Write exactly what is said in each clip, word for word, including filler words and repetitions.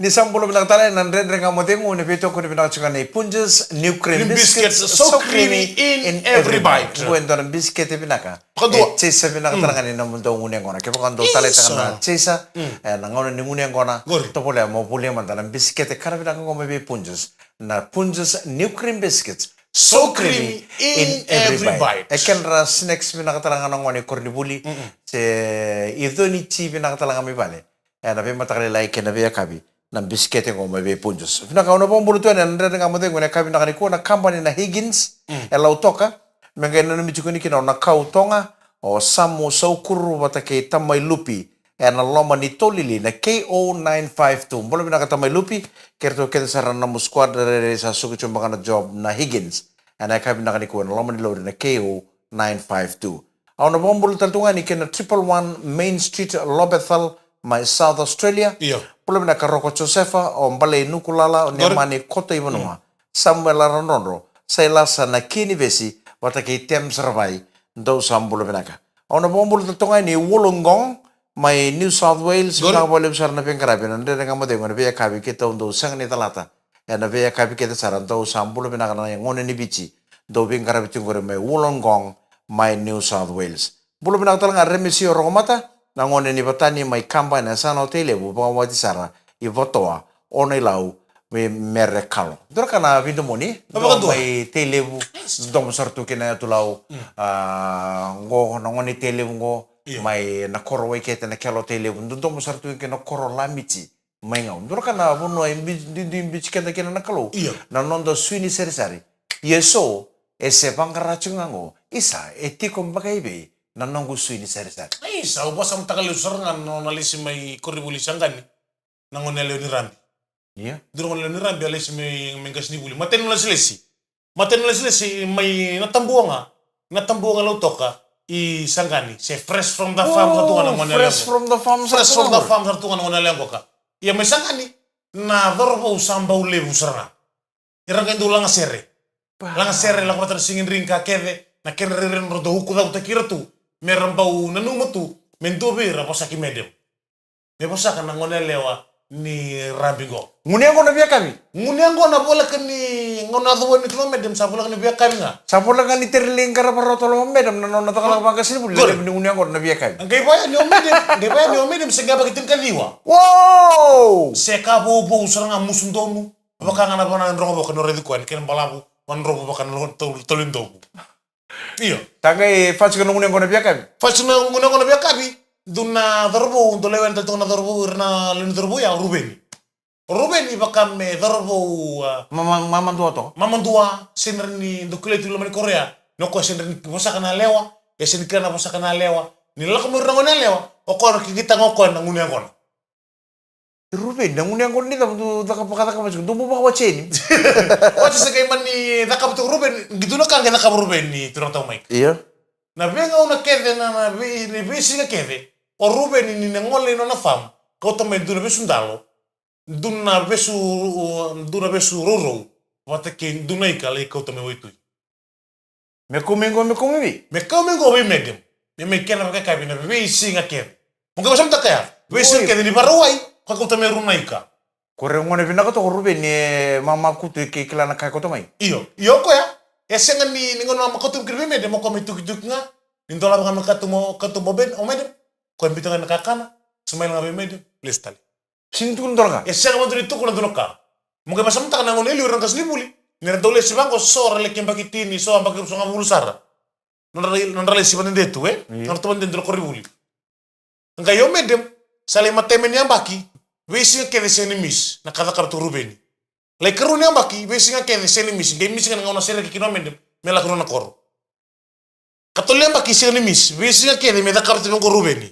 Ni sa bula vinaka tale na Dredre Ga Mo Cegu, ni veitokoni vinaka tiko ga nei Punjas New Cream Cream Biscuits, biscuits, so so creamy creamy in in every every bite. Bite. Qo e dua na bisikete vinaka. Vakadua. E chase vinaka tale ga ni nomudou gunu yaqona. Kevaka dou taleitaka na Isa. chase, Mm. e, na gauna ni gunu yaqona, Qori. tovolea mo volia mada na bisikete kana vinaka qo mai vei Punjas. Na Punjas New Cream Biscuits. So creamy in every bite. E kedra snacks vinaka tale ga na gone koronivuli. Mm-mm. Se ido ni ti vinaka tale ga mai vale. E na veimataka lailai kei na veiyakavi. Na bisikete qo mai vei Punjas. Vinaka, au na vakabula tu yani na Dredre Ga Mo Cegu ena yakavi vinaka nikua, na kabani na Higgins. Mm. E Lautoka. Me qai nanumi tiko ni kina o Nakau Toga, o Samu Saukuru vata kei Tamai Lupi. E na loma ni Tolili na K O nine five two. Bula vinaka Tamai Lupi, kei ratou kece sara na nomu squad, rairai sa suka tiko beka na job na Higgins. E na yakavi vinaka nikua na loma ni lori na K O nine five two. Au na vakabula tale tu ga yani kei na triple one Main Street, Lobethal, mai South Australia. Io. Bula vinaka Roko Josefa, o Balei Nukulala, o Nemani Koto Ivanua. Mm. Samuela Radrodro, Sailasa Nakinivesi, vata kei Tems Ravai, dou sa bula vinaka. Au na vakabula tale tu ga yani Wollongong, mai New South Wales, Good. Vinaka vakalevu sara na veiqaravi, na Dredre Ga Mo Cegu, na veiyakavi keitou dou sega ni calata. E na veiyakavi kece sara, dou sa bula vinaka na gone ni Viti, dou veiqaravi tiko qori mai Wollongong, mai New South Wales. Bula vinaka tale ga Remesi o Rokomata, na gone ni Vatani mai Kaba e na yasana o Tailevu, vakawati sara i Vatoa, o Nailau, me Mere Kalo. Dua na ka na veidomoni, Na dua vakadua. mai Tailevu, domo sara tu kina yatu Lau, Mm. a, qo, na gone i Tailevu qo, Io. mai na koro Waikete na kelo Tailevu, dodomo sara tu kina na koro Lamiti, mai Gau. Dua na ka na vanua e bi-, duidui biuti keda kina na Kalou. Io. Na noda sui ni sarisari. Ia so, e se vaqara tiko ga qo. Isa, e tiko beka i vei na noqu sui ni sarisari. Isa, au vakasamataka lesu sara ga na nona lesi mai koronivuli Saqani. Na gone yalewa ni Rabi. Ia. Dua na gone yalewa ni Rabi a lesi mai, mai qasenivuli. Mateni lesilesi. Mateni lesilesi mai na Tabua ga. Na Tabua ga Lautoka. I Saqani. Se fresh from the farm sa tu ga na gone yalewa. Fresh from the farm sa tu ga na gone yalewa qoka. Ia mai Saqani. Na cauravou sa bau levu sara ga. Era qai dau lagasere. Lagasere, lako vata na sigidrigi ka kece, na kedra rairai na nodratou uku cavutaki ira tu. Me ra bau nanuma tu, me dua vei ira vosaki Madam. Me vosaka na gone yalewa ni Rabi qo. Gunu yaqona na veiyakavi? Gunu yaqona voleka ni gauna yaco vua ni tolo Madam, sa voleka ni veiyakavi ga. Sa voleka ni tere lai qarava rawa tolo Madam, na nona cakacaka vaqasenivuli, Good. levu ni gunu yaqona na veiyakavi. Qai vaya ni o Madam, qai vaya ni o Madam, se qai yabaki tinikaciwa. Wow! Se ka vouvou sara ga musu donu. Vaka ga na vanua e drogo vaka na raici koya ni kena balavu, vadrovu vaka na tau-, taulidovu. Io. Sa qai fasi ga na gunu yaqona veiyakavi. Fasi na gunu yaqona veiyakavi. Dua na cauravou, dau lewena tale toka na cauravou, ira na lewe ni cauravou ya, o Ruveni. O Ruveni vaka me cauravou, a, Ma-, ma-, mamadua toka. Mamadua, sega ni dau kilai tu loma ni koro ya. Na o koya sega ni vosaka na yalewa, e sega ni kila na vosaka na yalewa. Ni lako mai ira na gone yalewa, o koya na kikita ga o koya na gunu yaqona. Ruveni, na gunu yaqona ni cava dou caka, vakacakava tiko, dou bau vakawatcheni. Watch se qai mani cakava tiko Ruveni, qai dua na ka qai cakava Ruveni, turaga tau Mike. Io. Na veigauna kece, na, na vei-, na veisiga kece, o Ruveni ni na gole i nona farm, kauta mai dua na vesu dalo, dua na vesu, dua na vesu rourou, vata kei dua na ika lai kauta mai waitui. Me kau mai qo, me kau mai vei? Me kau mai qo vei Madam. Me mai kena vakayakavi na veisiga kece. Mo qai vasamataka ya. Veisiga Oi. kece ni vakarau wai, ka kauta mai rua na ika. Ko re gone vinaka toka Ruveni, e mamakutu e kei kila na ka e kauta mai. Io, io koya. E sega ni, ni gauna me kauta mai kina vei Madam, mo koya mai tukituki ga. Ni dolava ga me kauta mo, kauta mo Ben, o Madam. Koya biuta ga na kakana, smile ga vei Madam, lesu tale. Sega ni tukuna dua na ka. E sega mada ni tukuna dua na ka. Mo qai vasamataka na gone e liu era qasenivuli. Ni ra dau lesi vaqo, so ra lai kena yabaki tini, so yabaki ruasagavulu sara. Nodra, nodra lesi vadede tu, e? Io. Nodra tu vadede tu na koronivuli. Qai o Madam, sa lai matai mai ni yabaki, veisiga kece sega ni miss, na ka cakava tu o Ruveni. Lai karua ni yabaki, veisiga kece sega ni miss, qai miss ga na gauna sereki kina o Madam, me lako na koro. Katolu ni yabaki sega ni miss, veisiga kece me cakava tu vaqo o Ruveni.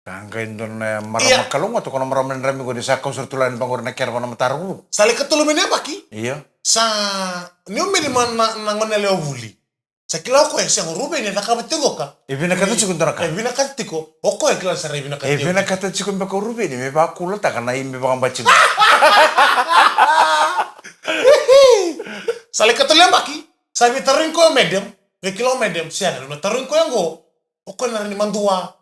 Ka qai dua na marama Ia. kalougata, ko na marama ni Rabi qo ni sa kau sara tu lani vaqori na kera vana matara vuku. Sa lai katolu mai na yabaki. Ia. Sa ni o Madam na, na gone yalewa vuli. Sa kila o koya, e sega o Ruveni e cakava tiko qoka. E vinakata tiko dua na ka. E vinakata tiko, o koya e kila sara e vinakata E tiko. vinakata tiko beka o Ruveni, me vakulataka na i me vakabati qo. Sa lai katolu ni yabaki, sa via tarogi koya o Madam, me kila o Madam, sega, na tarogi koya qo, o koya na rawa ni madua,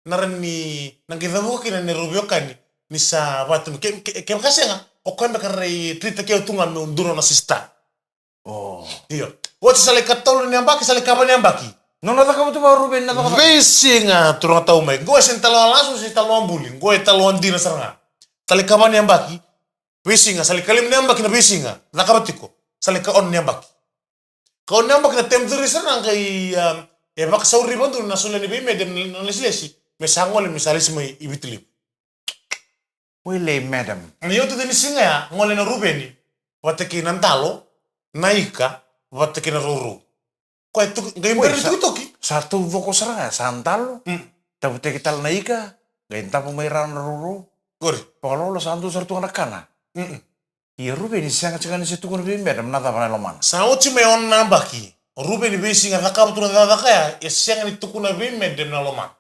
na rawa ni, na qai cavuka kina na neirau veiwekani, ni sa vatu ke, ke, ke vakasega, o koya beka rai trita ke o tu ga meu duro na sista. Oh. Io. Oti sa lai katolu ni yabaki, sa lai kava ni yabaki. Nona cakava tu vakaruve na cakava. Veisiga turaga tau mai. Qo e sega ni taloa lasu, se taloa buli. Qo e taloa dina sara ga. Sa lai kava ni yabaki. Veisiga, sa lai kalima ni yabaki na veisiga. Cakava tiko. Sa lai ka ono ni yabaki. Ka ono ni yabaki na tem three sara ga qai, um, e vakasauri vaduru na solia ni vei madam na lesilesi. Me sa gole, me sa lesi mai i Viti Levu. Wele, madam. Na iotioti ni siga ya, gole na ruveni, vata kei na dalo, na ika, vata kei na rourou. Koya tuki, qai bera ni tukitoki. Sa taucoko sara ga, sa dalo. Mm. Tavutaki tale na ika, qai davo mai rawa na rourou. Qori. Vakalolo sa dua sara tu ga na kana. Mm-mm. Ia ruveni sega tiko ga ni se tukuna vei madam na cava na lomana. Sa oti mai ono na yabaki. Ruveni veisiga cakava tu na cakacaka ya, e sega ni tukuna vei madam na lomana.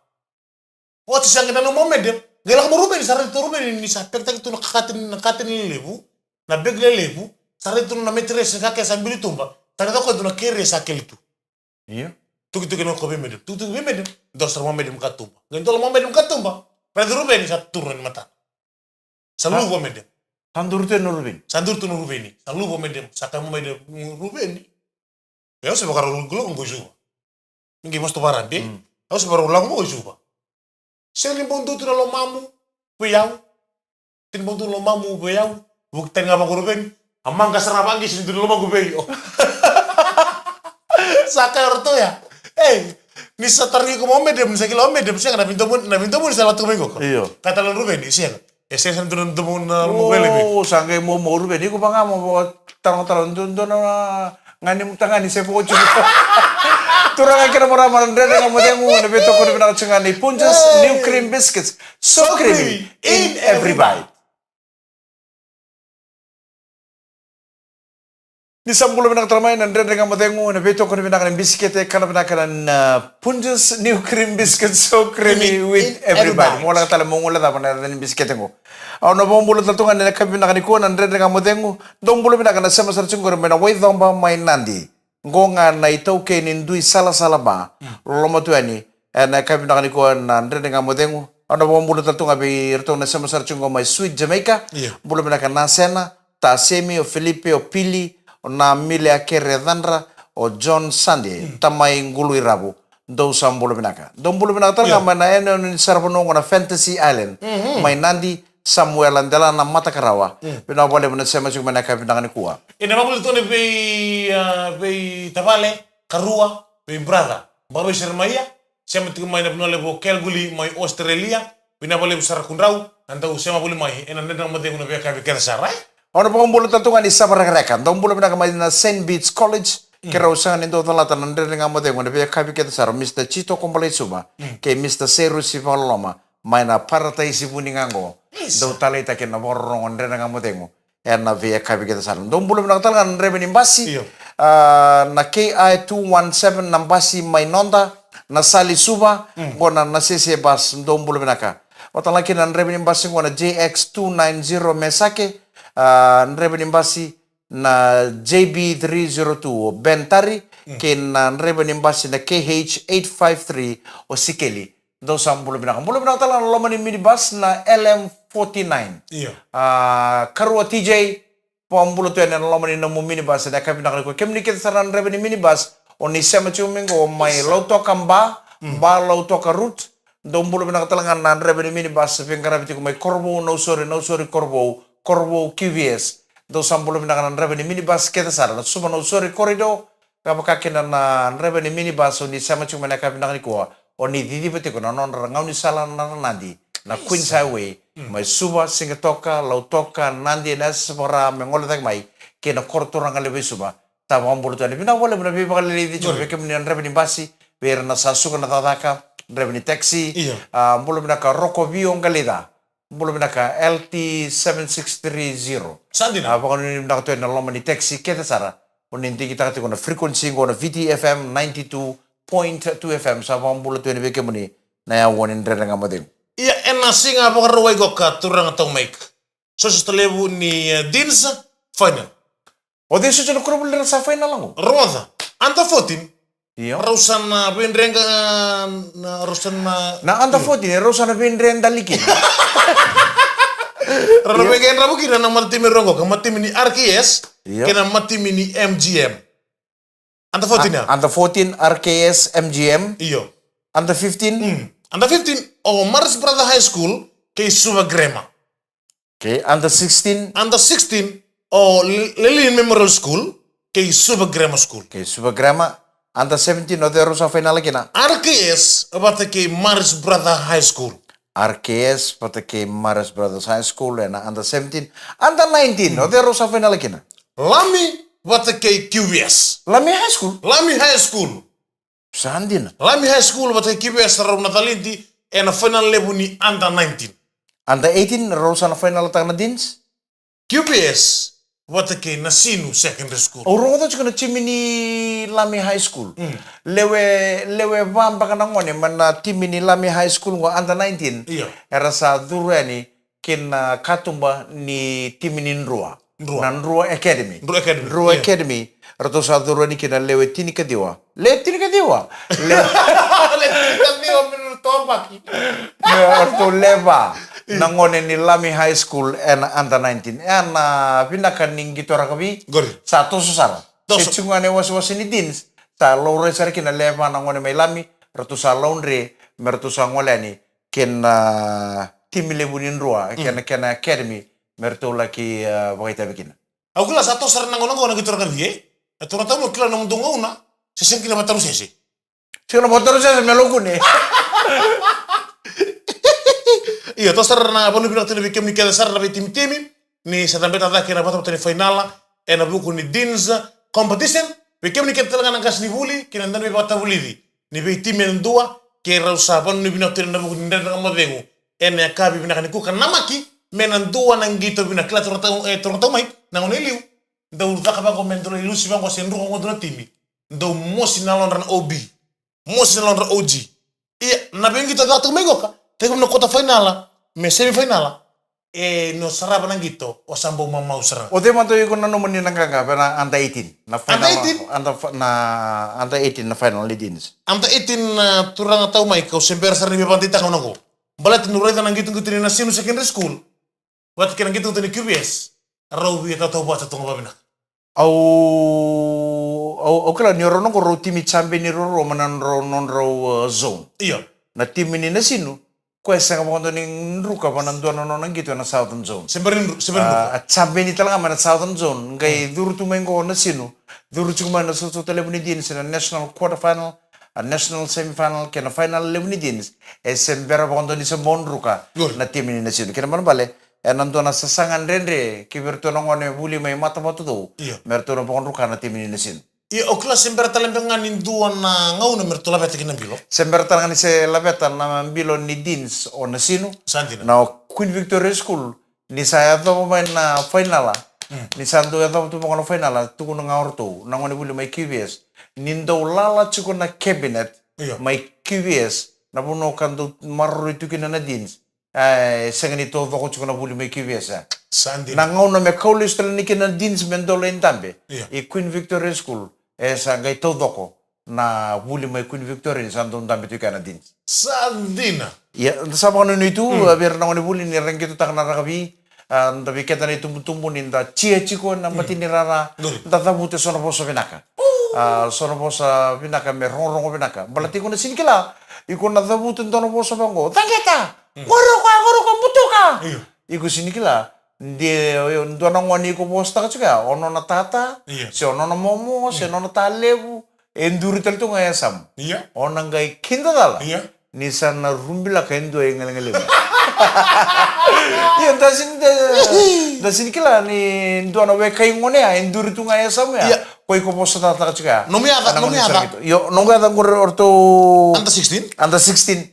Oti sa qai nanuma o madam. Qai lako mai o ruveni, sa raica tu o ruveni ni sa pekitaki tu na kati, na kati lelevu, na begi lelevu, sa raica tu na metiresi ka kece sa bili tuba, sa raica o koya tu na kere sa keli tu. Io. Tukituki na ko vei madam. Tukituki vei madam. Dua sara mai o madam ka tuba. Qai dua mai o madam ka tuba. Raica o ruveni sa turu na matana. Sa luvu o madam. Sa duru tu na ruveni. Sa duru tu na ruveni. Sa luvu o madam. Sa kaya mai o madam, "Ruveni, e, au se vakarau lako qo i Suva. Ni qai vasu tu varabe. Mm. Au se vakarau lako qo i Suva. Sega ni bau dua tu na lomamu vei au. Sega ni bau dua na lomamu vei au." Vuki tani ga vaqo o ruveni. A maqa sara vaqo, "Sega ni dua na lomaqu vei iko." Sa kaya o ratou ya, "Ei, ni sa tarogi iko mai o madam, ni sa kila o madam, sega na veidomoni, na veidomoni sa lako tu mai qo." Io. Kaya tale o ruveni, "Sega. E sega, sega ni dua na domo na lomamu vei au." O, sa qai momo o ruveni, iko vaka mo tarotaroga, dua, dua na gani mutagani se vo tiko. Turaga kei na marama, na Dredre Ga Mo Cegu ena veitokoni vinaka tiko ga ni Punjas New Cream Biscuits. So creamy in every bite. Ni sa bula vinaka tale mai na Dredre Ga Mo Cegu ena veitokoni vinaka ni bisikete, kana vinaka na, na Punjas New Cream Biscuits, so creamy with every bite. Mo lako tale mo guilecava na yaca ni bisikete qo. Au na vakabula tale tu ga ena yakavi vinaka nikua na Dredre Ga Mo Cegu. Dou bula vinaka na sema sara tiko qori mai na Waicoba mai Nadi. Qo ga na itaukei ni dui salasala ba. Mm. Loloma tu yani ena yakavi vinaka nikua na Dredre Ga Mo Cegu. Au na vakabula tale tu ga vei iratou na sema sara tiko qo mai Sweet Jamaica. Io. Bula vinaka na Sena, Tasemi, o Filipe, o Pili, o na Mile Akere Cadra, o John Sande, mm, tamai Qului Ravu. Dou sa bula vinaka. Dou bula vinaka tale ga mai na yanuyanu ni saravanua qo na Fantasy Island. Mhm. Mai Nadi, Samuela Delana Matakarawa. Mm. Vinaka vakalevu na sema tiko mai na yakavi vinaka nikua. Ena vakabula tale vei, ah, vei tavale, karua, vei brother. Baba Jeremaia, sema tiko mai na vanua levu o Kalgoorlie mai Australia. Vinaka vakalevu sara kudrau, na dau sema voli mai ena Dredre Ga Mo Cegu na veiyakavi kece sara, e? Au na vakabula tale tu ga ni Savarekareka. Dou bula vinaka mai na Saint Bede's College. Mm. Keirau sega ni dau calata na Dredre Ga Mo Cegu ena veiyakavi kece sara, Mister Chito Kobalai Suva, mm, kei Mister Serusi Vakaloloma, mai na Parataisi Vuni ga qo. Isa. Dou taleitaka na vakarorogo Dredre Ga Mo Cegu ena veiyakavi kece sara. Dou bula vinaka tale ga na draiva ni basi. Io. Ah, na K I two one seven na basi mai Noda, na Sali Suva, mm, qo na, na Sese bus, dou bula vinaka. Vata tale ga kina na draiva ni basi qo na J X two nine zero Mesake, ah, draiva ni basi na J B three zero two o Ben Tari, mm, kei na draiva ni basi na K H eight five three o Sikeli. Dou sa bula vinaka. Bula vinaka tale ga na loma ni minibus na L M forty-nine. Io. Ah, karua T J, vakabula tu yani ena loma ni nomu minibus ena yakavi vinaka nikua. Kemuni kece sara na draiva ni minibus, o ni sema tiko mai qo mai Lautoka Ba, mm, Ba Lautoka route. Dou bula vinaka tale ga na draiva ni minibus veiqaravi tiko mai Korovou, Nausori, Nausori, Korovou, Korovou, Q V S. Dou sa bula vinaka na draiva ni minibus kece sara na Suva Nausori corridor. Ka vaka kina na draiva ni minibus o ni sema tiko mai na yakavi vinaka nikua, o ni ciciva tiko na nodra gaunisala na Nadi, na Queens Highway, mm, mai Suva, Sigatoka, Lautoka, Nadi, ena yasayasa vaka-Ra me gole cake mai kei na koro turaga levu i Suva. Sa vakabula tu yani. Vinaka vakalevu na veivakaleleci tiko vei kemuni na draiva ni basi, vei ira na sa suka na cakacaka, draiva ni taxi. Io. Ah, bula vinaka Roko Vio Qalica. Bula vinaka L T seven six three zero. Sa dina. Ah, vakanuinui vinaka tu ena loma ni taxi kece sara. O ni digitaka tiko na frequency qo na V T F M ninety-two point two F M. Sa vakabula tu yani vei kemuni na yawa ni Dredre Ga Mo Cegu. Ia, ena siga Vakarauwai qo ka turaga tau Mike. Soso talevu ni, eh, Deans final. O cei soso na koronivuli era sa final qo? Rogoca. Under fourteen. Io. Rau sa na veidre ga, na, rau sa na, na under fourteen, rau sa na veidre dali kina. Rau na veiqedravu kina na matatimi rua qo, ka matatimi ni R K S, io, kei na matatimi ni M G M. Under fourteen, ya? Under fourteen, R K S, M G M. Io. Under fifteen? Mm. Under fifteen, o Marist Brothers High School, kei Suva Grammar. Okay, under sixteen? Under sixteen, o L-, Lelean Memorial School, kei Suva Grammar School. Okay, Suva Grammar. Under seventeen, o cei rau sa fainala kina? R K S, vata kei Marist Brothers High School. R K S, vata kei Marist Brothers High School, ena under seventeen. Under nineteen, o cei rau sa fainala kina? Lami, vata kei Q V S. Lami High School? Lami High School. Sa dina. Lami High School vata kei Q V S rau na calidi ena final levu ni under nineteen. Under eighteen, rau sa na final taka na Deans? Q V S vata kei Nasinu Secondary School. Au rogoca tiko na timi ni Lami High School. Mm. Lewe, lewe va beka na gone mai na timi ni Lami High School qo under nineteen. Io. Era sa curu yani ki na katuba ni timi ni Drua. Drua. Na Drua Academy. Drua Academy. Drua, io, Academy, ratou sa curu yani kina lewe tinikaciwa. Le tinikaciwa. Le, le tinikaciwa me ratou baki. Me ratou lewe va. Io. Na gone ni Lami High School ena under nineteen. Ena vinaka ni qito rakavi. Qori. Sa toso sara. Toso. Se tiko ga na iwasewase ni Deans. Sa laurai sara kina lewe va na gone mai Lami. Ratou sa laudre. Me ratou sa gole yani kei na timi levu ni Drua, mm, kei na, kei na academy, me ratou laki, eh, vakaitavi kina. Au kila sa toso sara na gauna qo na qito rakavi, e? E, turaga tau, au kila na nomudou gauna, se sega kina vataru sese. Sega na vataru sese, me lokune. Io, toso sara na vanua vinaka tu na vei kemuni kece sara na veitimitimi, ni sa cabeta cake na vatavata ni fainala, ena vuku ni Deans competition, vei kemuni kece tale ga na qasenivuli, kei na dau ni veivakatavulici ni veitimi e dua, keirau sa vanuinui vinaka tu ena vuku ni Dredre Ga Mo Cegu ena yakavi vinaka nikua, ka namaki me na dua na qito vinaka. Kila turaga tau, e, turaga tau mai, na gauna e liu, dau caka vaqo me dau lai lusi vaqo se druka vaqo dua na timi, dau mosi na lodra na O B, mosi na lodra O G. Ia, na veiqito caka tiko mai qoka, tekivu na quarter final me semi final, e, ni o sarava na qito, o sa bau mamau sara. O cei mada iko nanuma ni na qaqa vei na under eighteen na final? Under eighteen? Under fi-, na under eighteen na final ni Deans. Under eighteen, na turaga tau mai, kau se bera sara ni me vakadeitaka gauna qo. Baleta niu raica na qitoqito ni Nasinu Secondary School, vata kei na qitoqito ni Q V S, rau via tautauvata tu ga vakavinaka. Au, au, au kila ni o rau na qo rau timi champion ni rau, rau mai na nodrau, nodrau, uh, zone. Io. Na timi ni Nasinu, koya e sega vakadua ni druka va na dua na nona qito ena Southern Zone. Se bera ni dru-, se bera ni druka. Ah, a champion tale ga mai na Southern Zone, qai, mm, curu tu mai qo o Nasinu, curu tiko mai na sotasota levu ni Deans ena national quarter final, a national semi final, kei na final levu ni Deans, e se bera vakadua ni se bau druka, qori, na timi ni Nasinu. Kena ibalebale, ena dua na sasaga dredre ki vei iratou na gone vuli mai Matavatucou, io, me ratou na vakadruka na timi ni Nasinu. Io, au kila se bera tale beka ga ni dua na gauna me ratou laveta kina na bilo. Se bera tale ga ni se laveta na bilo ni Deans o Nasinu. Sa dina. Na Queen Victoria School, ni sa yacova mai na fainala. Mm. Ni sa dau yacova tu vaqo na fainala, tukuna ga o ratou na gone vuli mai Q V S, ni dau lala tiko na cabinet, io, mai Q V S, na vanua ka dau maroroi tu kina na Deans. E, sega ni taucoko tiko na vuli mai Q V S, e. Sa dina. Na gauna me kau lesu tale yani kina na Deans me dau lai dabe, io, i Queen Victoria School, e sa qai taucoko na vuli mai Queen Victoria ni sa dau dabe tiko kina na Deans. Sa dina. Ia, da sa vakanuinui tu, mm, vei ira na gone vuli ni ra qitotaka na rakavi, a, da vei keda na itubutubu ni da cheer tiko na, mm, mata ni rara, qori, da cavuta eso na vosa vinaka. A, so na vosa vinaka me rogorogo vinaka. Baleta iko na sega ni kila, iko na cavuta e dua na vosa vaqo, caqeta! Mm. Qori o koya, qori o koya, butuka! Io. Iko sega ni kila, de, o, dua na gone iko vosataka tiko ya, o nona tata, io, se o nona momo, se, mm, nona ta levu, e duri tale tu ga e yasamu. Io. O na qai kida cala. Io. Ni sa na rubilaka e dua e galegalevu. Io, da sega ni, da, da sega ni kila ni dua na wekai gone ya e duri tu ga e yasamu ya. Io. Ko iko vosataka tiko ya. Nomu yaca, nomu yaca. Io, noqu yaca qori o ratou under sixteen? Under sixteen.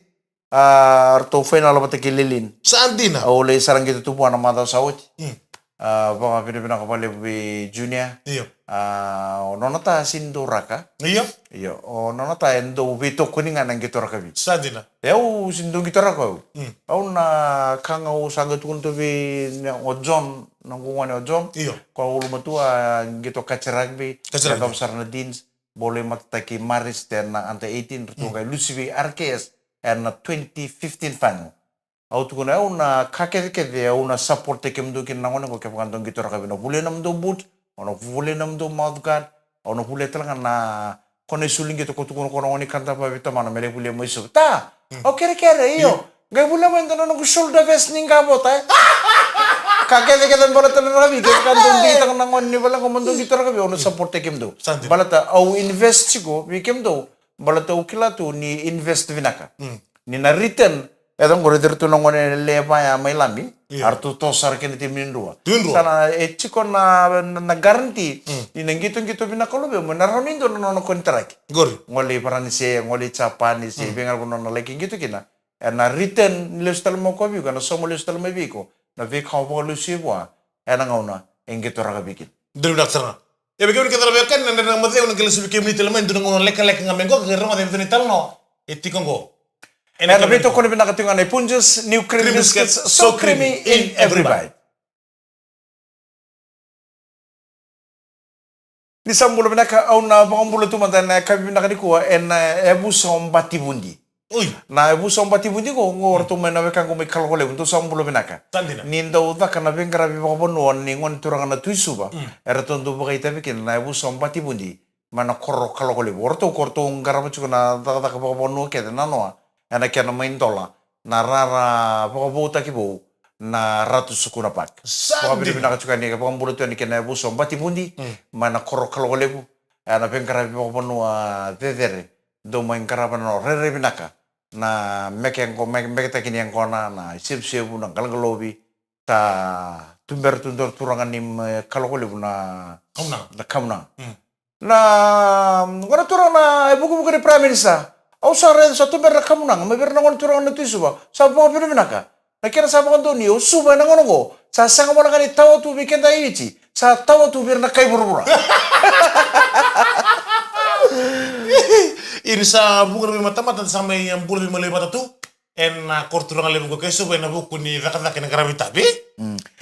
A, ratou final vata kei Lelean. Sa dina. Au lai sara qito tu vua na macawa sa oti. Mm. A, vakavinavinaka vakalevu vei Junior. Io. A, o nona ta sega ni dau raka. Io. Io, o nona ta e dau veitokoni ga na qito rakavi. Sa dina. E, au sega ni dau qito raka au. Mm. Au na ka ga au sa qai tukuna tu vei, ne, o John, noqu gone o John. Io. Ko a ulumatua, a, qito catch rugby. Catch rugby. Yacova sara na Deans. Bau lai matataki Marist ena under eighteen, ratou, mm, qai lusi vei R K S ena twenty fifteen final. Au tukuna, au na ka kecekece au na support-taki kemudou kina na gone qo, kevaka dou qito rakavi, na vulia nomudou boot, au na vulia nomudou mouth guard, au na vulia tale ga na kona isulu ni qito ko tukuna ko na gone ni kada vaveitamana me lai vulia mai Suva. Ta, au kerekere, io. Qai vulia mai dua na noqu shoulder vest ni qavota, e. Ka kecekece baleta na rakavi, kevaka dou qitaka na gone ni vale qo mo dou qito rakavi, au na support-taki kemudou. Sa dina. Baleta au invest tiko vei kemudou. Baleta au kila tu ni invest vinaka. Ni na return, e da qori ciri tu na gone le vaya mai Lami. Io. Aratou toso sara kei na timi ni Drua. Timi ni Drua. Sa na, e tiko na, na, na guarantee ni na qitoqito vinaka o luvemu, e na rawa ni dua na nona konitaraki. Qori. Gole i Varanise, gole i Japani, se veigauna nona laki qito kina. E na return lesu tale mai o koya vei iko, e na sauma lesu tale mai vei iko na veika o vakalesuya vua e na gauna e qito rakavi kina. Dua vinaka sara ga. E vei kemuni kece na veiwekani, na Dredre Ga Mo Cegu na qai lesu vei kemuni tale mai dua na gauna lekaleka ga mai qo, ka qai rogoca e vica na italanoa e tiko qo. E na veitokoni vinaka tiko ga na Punjas New Cream Biscuits, so creamy in every bite. Ni sa bula vinaka, au na vakabula tu mada ena yakavi vinaka nikua ena yavusa o Batibudi. Oi. Na yavusa o Batibudi qo, qo o ratou mai na wekaqu mai Kalokolevu, dou sa bula vinaka. Sa dina. Ni dau caka na veiqaravi vakavanua ni gone turaga na Tui Suva, eratou dau vakaitavi kina na yavusa o Batibudi mai na koro Kalokolevu. O ratou, o ratou qarava tiko na cakacaka vakavanua kece, nanoa ena kena mai dola na rara vakavoutaki vou na Ratu Sukuna Park. Sa dina. Vakavinavinaka tiko yani, vakabula tu yani kei na yavusa o Batibudi mai na koro Kalokolevu, ena veiqaravi vakavanua cecere, dou mai qarava na rairai vinaka na meke qo, me-, meketaki ni yaqona, na isevusevu, na qalaqalovi. Sa tubera tu dua na turaga ni, e, Kalokolevu na Kamunaga. Na Kamunaga. Na gone turaga na ivukevuke ni Prime Minister. Au sa raica sa tubera na Kamunaga mai vei ira na gone turaga na Tui Suva. Sa vakavinavinaka. Na kena sa vakadonui, o Suva ena gauna oqo sa sega wale ga ni tawa tu vei keda i Viti, sa tawa tu vei ira na kai vuravura. Ia ni sa vuqa na veimatamata sa mai bula veimalai vata tu ena koro turaga levu qo kei Suva ena vuku ni cakacaka ni qaravi tavi.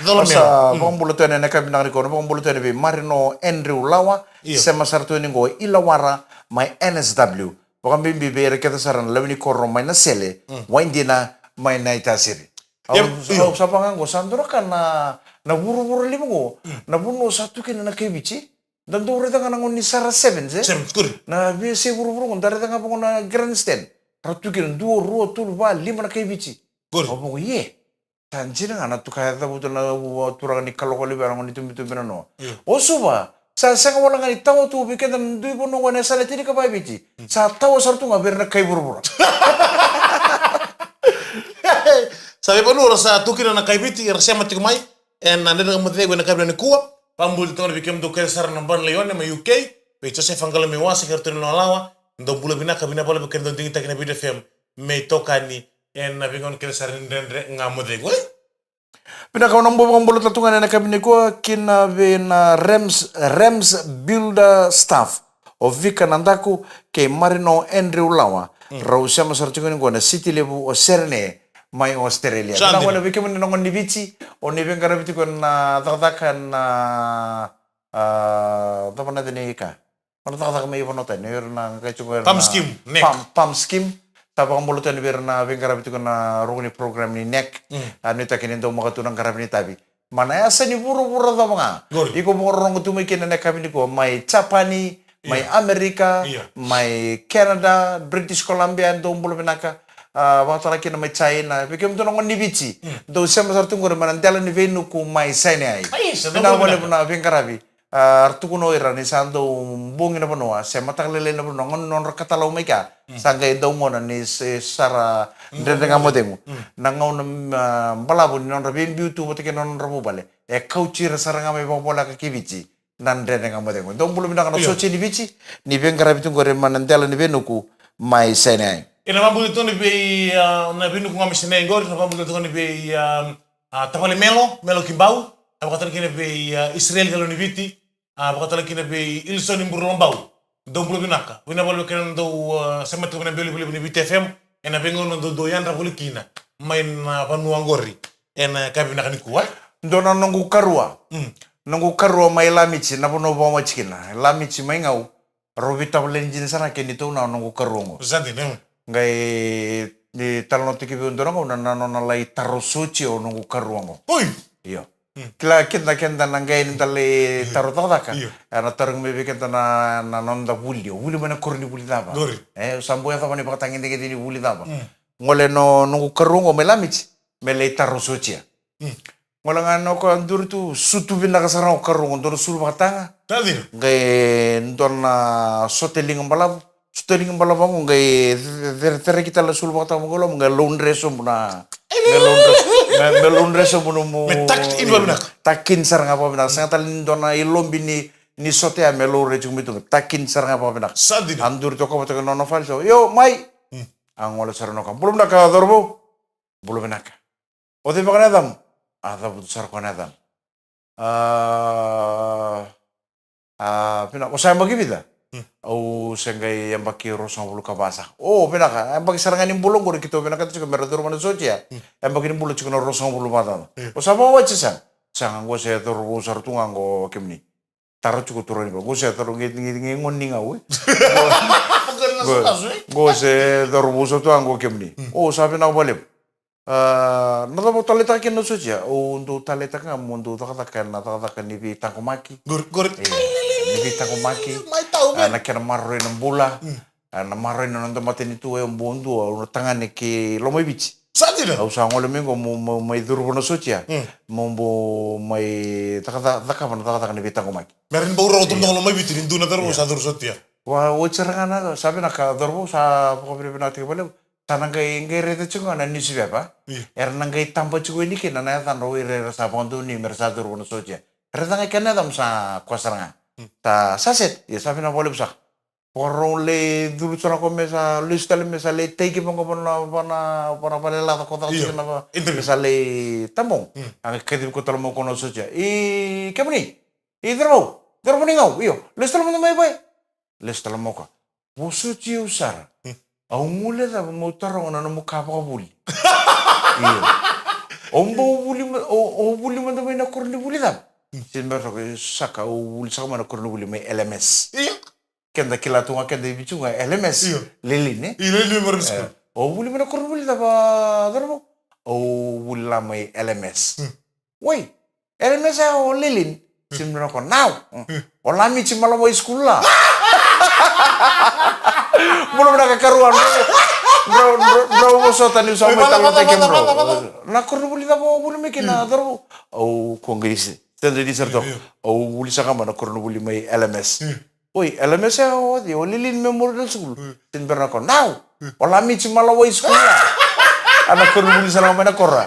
Cola Melo. Sa vakabula tu yani ena yakavi vinaka nikua, na vakabula tu yani vei Marino Andrew Lawa, sema sara tu yani qo i Lawara mai N S W. Vakabibi vei ira kece sara na lewe ni koro mai Nasele, Waidina, mai Naitasiri. Au, au sa vaka qo, sa dua na ka na, na vuravura levu qo, na vanua sa tu kina na kai Viti. Da dau raica ga na gauna ni Sara Sevens, e? Sevens, kuri. Na veiyasai vuravura qo, da raica ga vaqo na grandstand. Ra tu kina dua, rua, tolu, va, lima na kai Viti. Kuri. Au vaqo, ie. Sa dina ga na tu ka e cavuta na, u, turaga ni Kalokolevu, na gauna ni tubitubi nanoa. Io. O Suva, sa sega wale ga ni tawa tu vei keda na dui vanua qo ena yasana tinikava e Viti. Sa tawa sara tu ga vei ira na kai vuravura. Sa veivanua ra sa tu kina na kai Viti, ra sema tiko mai ena Dredre Ga Mo Cegu ena yakavi nikua. Vakabula tiko ga vei kemudou kece sara na Bana Laione mai U K, vei Josefa Qalomewase kei ratou na lawalawa, dou bula vinaka, vinaka vakalevu kei na dau digitaki na Viti F M me itokani ena veigauna kece sara ni Dredre Ga Mo Cegu, e? Vinaka, au na bau vakabula tale tu ga ena yakavi nikua kina vei na Rems, Rems Builder Staff, o Vika Nadaku kei Marino Andrew Lawa. Rau sema sara tiko ni qo na siti levu o Serene mai Australia. Sa dina. Vinaka vei kemuni na gone ni Viti, o ni veiqaravi tiko na cakacaka na, a, cava na yaca ni ka? Mana cakacaka mai vanua tani, era na qai tiko era pam na scheme, nec. Pam, pam scheme. Sa vakabula tani vei ira na veiqaravi tiko na ruku ni program ni nec. A, nuitaki ni dau maka tu na qaravi ni tavi. Mana yasa ni vuravura cava ga. Qori. Iko vakarorogo tu mai kina na yakavi nikua, mai Japani, mai Amerika, mai Canada, British Columbia, dou bula vinaka. A, vakatala kina mai China, vei kemudou na gone ni Viti. Dou sema sara tu qori mai na dela ni veinuku mai Sinai. Ai, sa dou bula vinaka. Vinaka vakalevu na veiqaravi. A, ra tukuna o ira ni sa dau bogi na vanua, se mataka lailai na vanua, gauna ni nodra katalau mai kea. Sa qai dau gauna ni se sara Dredre Ga Mo Cegu. Na gauna, a, balavu ni nodra veibiu tu vata kei na nodra vuvale, e kauti ira sara ga mai vakavoleka ki Viti na Dredre Ga Mo Cegu. Dou bula vinaka na sotia ni Viti, ni veiqaravi tu qori mai na dela ni veinuku mai Sinai. Ena vakabula tu ni vei, a, na veinuku ga mai Sinai qori, na vakabula tu ni vei, a, a, tavale Melo, Melo Kibau, a vakatala kina vei, a, Israel Kaloniviti, a vakatala kina vei Ilson Burulabau. Dou bula vinaka. Vinaka vakalevu kina dou, a, sema tiko mai na belo levulevu ni Viti F M ena veigauna dou dau yadra voli kina mai na vanua qori ena yakavi vinaka nikua. Dua na noqu karua. Noqu karua mai Lamiti, na vanua au vakamati kina. Lamiti mai Gau, rau veitavaleni dina sara kei ni tou na noqu karua qo. Sa dina. Qai Ni talanoataki vei au dua na gauna na nona lai taro sotia o noqu karua qo. Oi! Io. Kila keda, keda na qai ni da lai taro cakacaka. Io. E na tarogi mai vei keda na, na noda vuli. O vuli mai na koro ni vuli cava? Qori. E, sa bau yacova ni vakatagedegede ni vuli cava. Gole no, noqu karua qo mai Lamiti me lai taro sotia. Gole ga no ka duri tu, sutu vinaka sara o karua qo, dua na sulu vakataga. Tacina. Qai dua na sote liga balavu. Sote liga balavu qo qai ce-, ce-, cereki tale na sulu vakataga qo loma, qai laudre sobu na, qai laudre, qai, qai laudre sobu na mu-, me tuck in vakavinaka. Tuck in sara ga vakavinaka. Sega tale ni dua na ilobi ni, ni sote ya me laudre tiko mai tu, tuck in sara ga vakavinaka. Sa dina. A duri toka vata kei na nona fale so, "Io, mai." A gole sara no ka, "Bula vinaka, cauravou." "Bula vinaka." "O cei beka na yacamu?" A cavuta sara koya na yacana. "A, a, vinaka, o sa yabaki vica?" "Au se qai yabaki ruasagavulu ka va sa." "O, vinaka, yabaki sara ga ni bula qori keitou vinakata tiko me ra curuma na sotia. Yabaki ni bula tiko na ruasagavulu vakacaca." "O sa vakawati se sega?" "Sega, qo se cauravou sara tu ga qo kemuni." Taro tiko turaga ni bula. Qo se taro qe, qe, qe gone ni gau, e. Qo, qo se cauravou sa tu ga qo kemuni. O, sa vinaka vakalevu. A, na cava o taleitaka kina na sotia? Au dau taleitaka ga mo dau cakacaka ena cakacaka ni veitaqomaki. Qori, qori. E, ni veitaqomaki. Mai tau, a, na kena maroroi na bula. A, na maroroi na noda matanitu, e, bau dua, au na tagane ki Lomaiviti. Sa dina. Au sa gole mai qo mo, mo, mai curuma na sotia. Mo bau mai caka, cakava na cakacaka ni veitaqomaki. Me ra ni bau rogo tu na Lomaiviti ni dua na cauravou sa curu sotia. Wa, oti sara ga na, sa vinaka cauravou, sa vakavinavinakataki vakalevu. Sa na qai, qai raica tiko ga na niusipepa. Era na qai taba tiko yani kina na yacadra o ira era sa vakadonui me ra sa curuma na sotia. Raica ga kena yacamu sa koya sara ga. Sa, sa set, ia sa vinaka vakalevu saka. Vakarau lai curu sara ko me sa lesu tale me sa lai taiki vaqo vana, vana, vana vale laca ko caka tiko na va. Io, interview. Me sa lai tabau. A qai kacivi ko tale mai ko na sotia. "I kemuni, i cauravou, cauravou ni gau, io, lesu tale mada mai vei." Lesu tale mai ko. "Vosoti au sara. Au guilecava meu taroga na nomu ka vakavuli." Io. "O bau vuli ma-, o, o vuli mada mai na koronivuli cava?" Sega ni bera toka, "Saka, au vuli saka mai na koronivuli mai L M S." Io. Keda kila tu ga keda i Viti ga, L M S. Io. Lelean, e? Io, Lelean Primary School. "O vuli mai na koronivuli cava, cauravou?" "Au vuli la mai L M S." "Wai, L M S ya o Lelean?" Sega ni bera ko, "Nau. O Lamiti Malawai School la." Bula vinaka karua, drau, drau, drau vosota niu sa mai taleitaki, drau. "Na koronivuli cava o vuli mai kina, cauravou?" "Au, ko qai se." Sega ni sara toka. "Au vuli saka mai na koronivuli mai L M S." "Oi, L M S ya o cei?" "O Lelean Memorial School." Sega ni bera ko, "Nau. O Lamiti Malawai School ya." A na koronivuli sara ga mai na koro.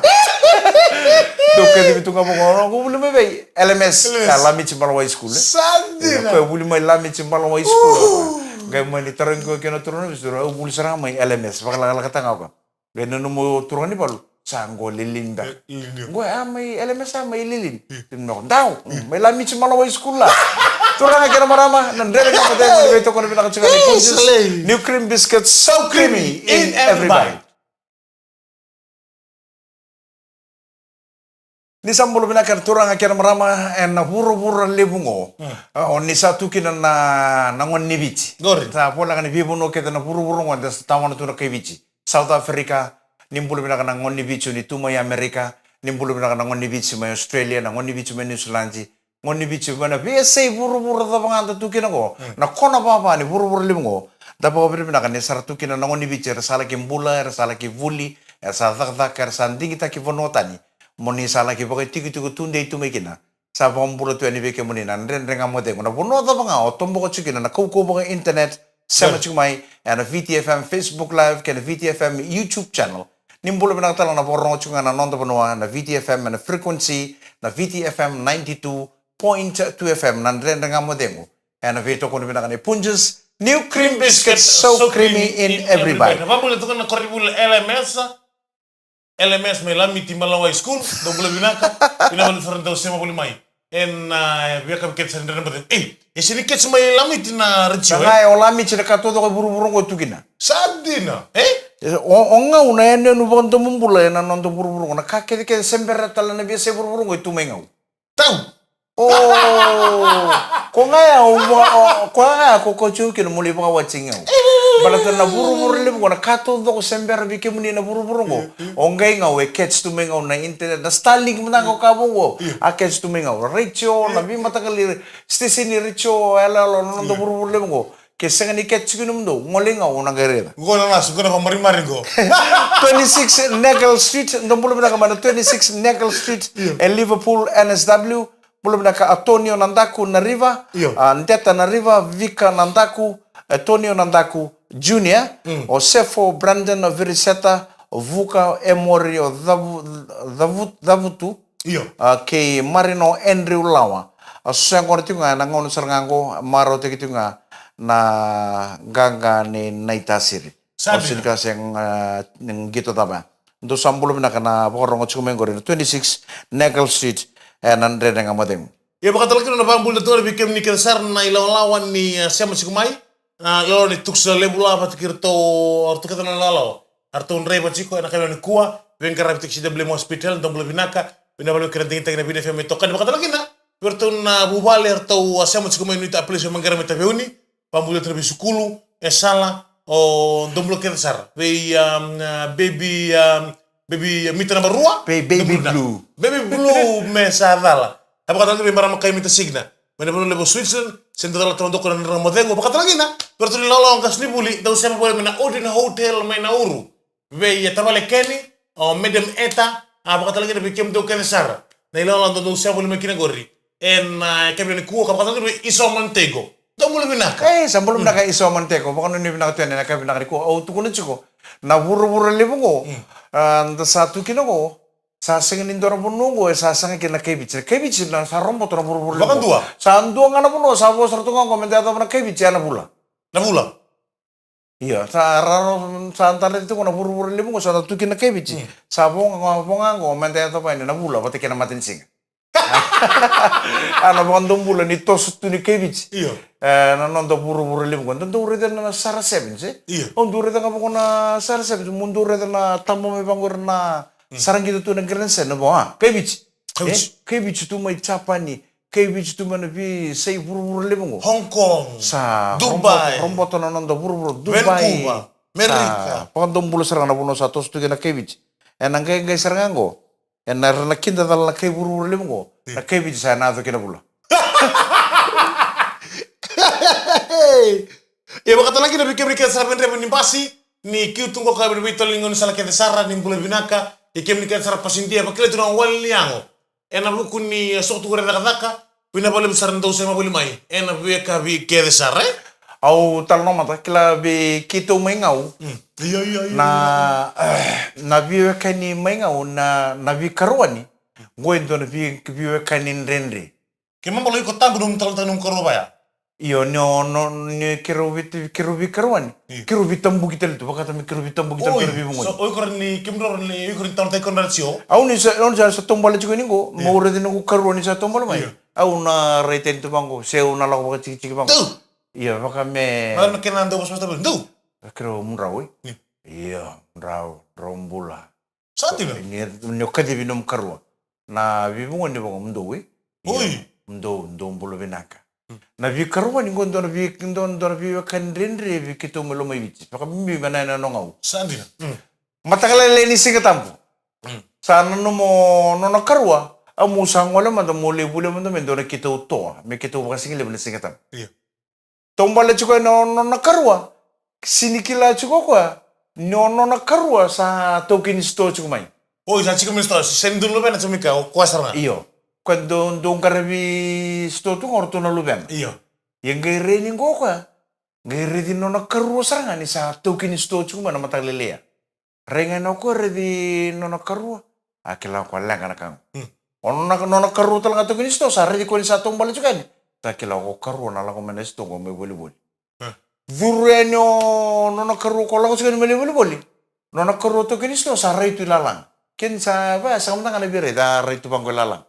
Dou kacivi tu ga vaqo, "O vuli mai vei?" "L M S." "L M S. Ya, Lamiti Malawai School, e?" Sa dina. "Ko vuli mai Lamiti Malawai School." Qai mani tarogi koya kina turaga ni Viti, "Au vuli sara ga mai L M S." Vakalakalakataka ga o koya. Qai nanuma o turaga ni valu, "Sa qo Lelean beka." Qo ya mai L M S, ya mai Lelean. Sega ni bera ko, "Dau, mai Lamiti Malawai School la." Turaga kei na marama, na Dredre Ga Mo Cegu, ni veitokoni vinaka tiko ni Punjas. New Cream Biscuit, so creamy in every bite. Ni sa bula vinaka na turaga kei na marama ena vuravura levu qo. O ni sa tu kina na, na gone ni Viti. Sa voleka ni veivanua kece na vuravura qo da sa tawana tu na kai Viti. South Africa, ni bula vinaka na gone ni Viti o ni tu mai America, ni bula vinaka na gone ni Viti mai Australia, na gone ni Viti mai New Zealand, gone ni Viti mai na veiyasai vuravura cava ga da tu kina qo, na kona vava ni vuravura levu qo. Da vakavinavinaka ni sa ra tu kina na gone ni Viti, era sa laki bula, era sa laki vuli, era sa cakacaka, era sa digitaki vanua tani. Mo ni sa laki vakaitikotiko tudei tu mai kina. Sa vakabula tu yani vei kemuni na Dredre Ga Mo Cegu. Na vanua cava ga o toboka tiko kina na kaukauwa vaka internet, sema tiko mai ena V T F M Facebook Live kei na V T F M YouTube channel. Ni bula vinaka tale na vakarorogo tiko ga na noda vanua na V T F M ena frequency na V T F M ninety-two point two F M, na Dredre Ga Mo Cegu. Ena veitokoni vinaka ni Punjas, new cream biscuit, so creamy in every bite. Na vabula toka na koronivuli L M S, L M S mai Lamiti Malawai School, dou bula vinaka. Ina vale sara dau sema voli mai. Ena, e, via ka vei kece sa ni Dredre Ga Mo Cegu. Ei, e sega ni kece mai Lamiti na retio, e? Sa ga e o Lamiti na ka taucoko e vuravura qo e tu kina. Sa dina, e? E, o, o Gau na yanuyanu vakadomobula ena noda vuravura qo. Na ka kecekece se bera tale na veiyasai vuravura qo e tu mai Gau. Tau. O, ko ga ya, o, o, ko ga ya, ko, ko tiu kina mo lai vakawati Gau. Baleta na vuravura levu qo, na ka taucoko se bera vei kemuni na vuravura qo. O qai gau e catch tu mai gau na internet, na Starlink mada qo ka vou qo. A catch tu mai gau. Radio, na veimataqali station ni radio, yaloyalo, na noda vuravura levu qo. Ke sega ni catch kina mudou, gole gau na qai raica. Qo na lasu, qo na vamarimari qo. Twenty-six Negril Street, dou bula vinaka mai na twenty-six Negril Street, e Liverpool, N S W. Bula vinaka Antonio Nadaku na Riva, a, Deta na Riva, Vika Nadaku, Antonio Nadaku Junior, o Sefo Brandon, o Viriseta, o Vuka Emori, o Cavu-, Cavu-, Cavutu, a, kei Marino Andrew Lawa. A, so ya gona tiko ga, na gauna sara ga qo, marautaki tiko ga na qaqa ni naitasiri. Sa dina. Au sega ni kila se, a, ni qito cava ya. Dou sa bula vinaka na vakarogo tiko mai qori na twenty-six Negril Street, e, na Dredre Ga Mo Cegu. Ia vakatala kina na vakabula tiko vei kemuni kece sara na ilawalawa ni, e, sema tiko mai. Na ilawalawa ni tukusa levu la vata kei iratou, o ratou kece na ilawalawa. Eratou draiva tiko ena kayavi nikua, veiqaravi tiko C W M Hospital, dou bula vinaka, vinaka vakalevu kei na digitaki na Viti F M e tokani vakatala kina vei iratou na vuvale, eratou a sema tiko mai nuita a place me qara me taveuni, vabula tiko na veisukulu, e sala, o dou bula kece sara. Vei, um, uh, baby, um, baby, uh, mita namba rua. Baby blue. Baby blue me sa cala. A vakatala kina vei marama kai mita signa. Me na vanua levu o Switzerland, se dou cala taucoko na Dredre Ga Mo Cegu. Vakatala kina vei iratou na ilawalawa qasenivuli, dou sema voli mai na Odin Hotel mai Nauru. Vei, e, tavale Kenny, o Madam Eta, a vakatala kina vei kemudou kece sara. Na ilawalawa dou sema voli mai kina qori. Ena, e, kayavi nikua ka vakatala kina vei Iso Montego. Dou bula vinaka. E, sa bula vinaka Iso Montego. Vakanuinui vinaka tu yani ena kayavi vinaka nikua. Au tukuna tiko, na vuravura levu qo, a, da sa tu kina qo, sa sega ni dua na vanua qo e sa saga kina na kai Viti. Na kai Viti na sa roboto na vuravura levu qo. Vakadua. Sa dua ga na vanua sa vo sara tu ga qo me da yacova na kai Viti, ya na vula. Na vula. Ia, sa raro, sa da raica tiko na vuravura levu qo, sa da tu kina na kai Viti. Sa vo ga, vo ga qo me da yacova yani na vula vata kei na matanisiga. A, na vakadomobula ni toso tu ni kai Viti. Io. E, na noda vuravura levu qo. Da dau raica na Sara Sevens, e? Io. Au dau raica ga vaqo na Sara Sevens, mo dau raica na taba mai vaqo ira na sara qito tu na Grand Slam, na vo, a? Kai Viti. Kai Viti. E? Kai Viti tu mai Japani. Kai Viti tu mai na veiyasai vuravura levu qo. Hong Kong. Sa Dubai. Roboto, roboto na noda vuravura. Dubai. Vancouver. Amerika. Sa vakadomobula sara ga na vanua sa toso tu kina na kai Viti. Ena qai, qai sara ga qo. Ena ra na kidacala na kai vuravura levu qo. Io. Na kai Viti sa na yaco kina vula. E vakatala kina vei kemuni kece sara, vei draiva ni basi, ni kiu tu qo ka vei tolo ni gaunisala kece sara, ni bula vinaka. E kemuni kece sara pasidia, vakila tu na wali ni yago. Ena vuku ni, e, soko tu qori cakacaka, vinaka vakalevu sara ni dou sema voli mai ena veiyakavi kece sara, e? Au talanoa mada, kila vei keitou mai Gau. Mm. Io, io, io, na, io. Eh, na veiwekani mai Gau, na, na veikarowani. Qo e dua na vei, veiwekani dredre. Ke mabala iko tabu nomu talanoataka nomu karua vaya. Io, ni o, no, ni keirau vei, keirau veikarowani. Io. Keirau veitabuki tale tu, vakata me keirau veitabuki tale tu na veivugoni. So, o iko rawa ni, kemudrau rawa ni, o iko rawa ni talanoataki iko na tio. Au ni sa, au ni sa, sa taubale tiko yani qo, io, meu raici noqu karua ni sa taubale mai. Io. Au na rai tani tu vaqo, se au na lako vakatikitiki vaqo. Dou! Io, vaka me. Vaka me kena dau vosavosa tale, dou! Keirau mudrau, e? Io. Io, mudrau, drau bula. Sa dina. Ni, ni o kacivi nomu karua. Na veivugoni vaqo mudou, e? Oi. Io, mudou, dou bula vinaka. Mm. Na veikarowani qo dua na vei, dua, dua na veiwekani dredre vei keitou mai Lomaiviti. Vakabibi mai na yanuyanu o Gau. Sa dina. Mm. Mataka lailai ni Siga Tabu. Mm. Sa nanuma o nona karua, au meu sa gole mada meu lai volia mada mai dua na keitou toa. Me keitou vakasigalevu na Siga Tabu. Io. Taubale tiko yani o nona karua. Sega ni kila tiko o koya ni o nona karua sa taukeni sitoa tiko mai. Oi, sa tiko mai sitoa, se ni dua na luvena tiko mai kea, o koya sara ga. Io. Koya dau, dau qaravi sitoa tu ga o ratou na luvena. Io. Ia qai rai ni qo o koya, qai raici nona karua sara ga ni sa taukeni sitoa tiko mai na mataka lailai ya. Rai ga yani o koya raici nona karua. A kila o koya leqa na ka qo. Hmm. O nona, nona karua tale ga taukeni sitoa, sa raici koya ni sa taubale tiko yani. Sa kila o karua na lako mai na sitoa qo me volivoli. Hmm. Curu yani o nona karua ko lako tiko yani me lai volivoli. Nona karua taukeni sitoa, sa rai tu i lalaga. Kena sa, va, sa mada ga na veiraici, a rai tu vaqo i lalaga.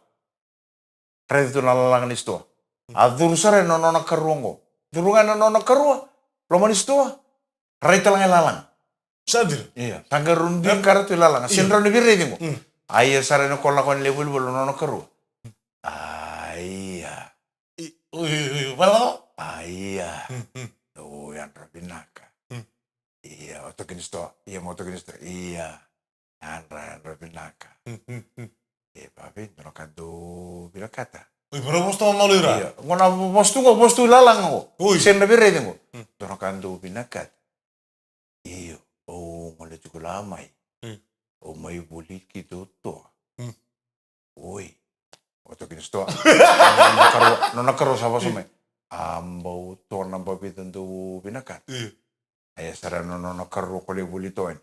Raici tu na lalaga ni sitoa. A curu sara na nona karua qo. Curu ga na nona karua loma ni sitoa. Rai tale ga i lalaga. Sa dina. Io. Sa qai rau dui qara tu i lalaga. Io. Sega ni rau na veiraici qo. Mm. A ia sara na ko lako ni lai volivoli na nona karua. A ia. I, ui, ui, ui, vala, vala. A ia. Mm, mm. O yadra vinaka. Mm. O toki ni sitoa. Ia, mo toki ni sitoa. Ia. Yadra, yadra vinaka. E vavei, dua na ka dou vinakata. Oi, mara vosa tu malo ira. Ia, gona vosa tu go, vosa tu lalaga go. Oi. Sega na vei raici go. Dua na ka dou vinakata. Io, au gole tiko la mai. Au mai voli keitou toa. Oi. O toki ni sitoa. Nona karua, nona karua sa vosa mai. A bau toa naba vica dou vinakata. Io. Ia sara na nona karua ko lai voli toa yani.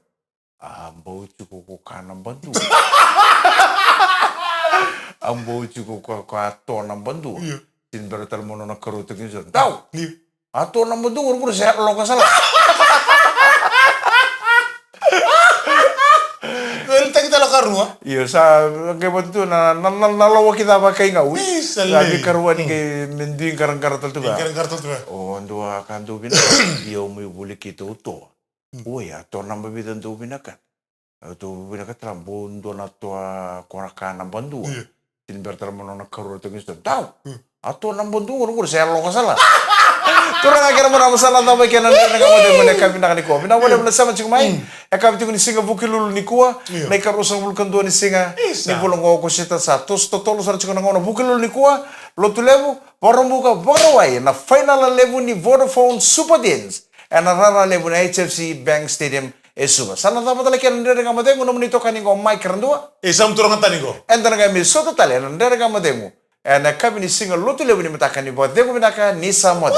A bau tiko ko ka naba dua. A bau tiko ko ka toa naba dua. Io. Tini bera tale mo nona karua toki ni sitoa. Dau! Io. A toa naba dua, gona sa yalo loka sala. Veli taki tala karua. Io, sa qai vata tu na, na, na, na lowa ki cava kai gau. Isa le. Sa vei karua ni qai me dui qaraqara tale tu vea. Qaraqara tale tu vea. O dua ka dou vina. Io, mai voli keitou toa. Oi, a toa naba vica dou vinakata. Au tou vinakata la bau dua na toa ko na ka naba dua. Io. Tini bera tale mo nona karua toki ni sitoa. Dau! A toa naba dua gona gona sa yalo loka sala. Turaga kei na marama, sa na cava kei na dredre ga mo cegu ena yakavi vinaka nikua. Vinaka vakalevu na sema tiko mai. Yakavi tiko ni siga Vukelulu nikua. Io. Na ikarua sagavulu ka dua ni siga. Isa. Ni vula qo o Okosita, sa toso totolo sara tiko na gauna Vukelulu nikua. Lotu levu, Vakaraubuka, Vakarauwai, na fainala levu ni Vodafone Super Deals. Ena rara levu na H F C Bank Stadium e Suva. Sa na cava tale kei na dredre ga mo cegu, nomuni itokani qo Mike Radua. E sa mu turaga tani qo. Eda na qai mai sota tale ena dredre ga mo cegu ena yakavi ni siga Lotu levu ni mataka ni vakacegu vinaka ni sa moce.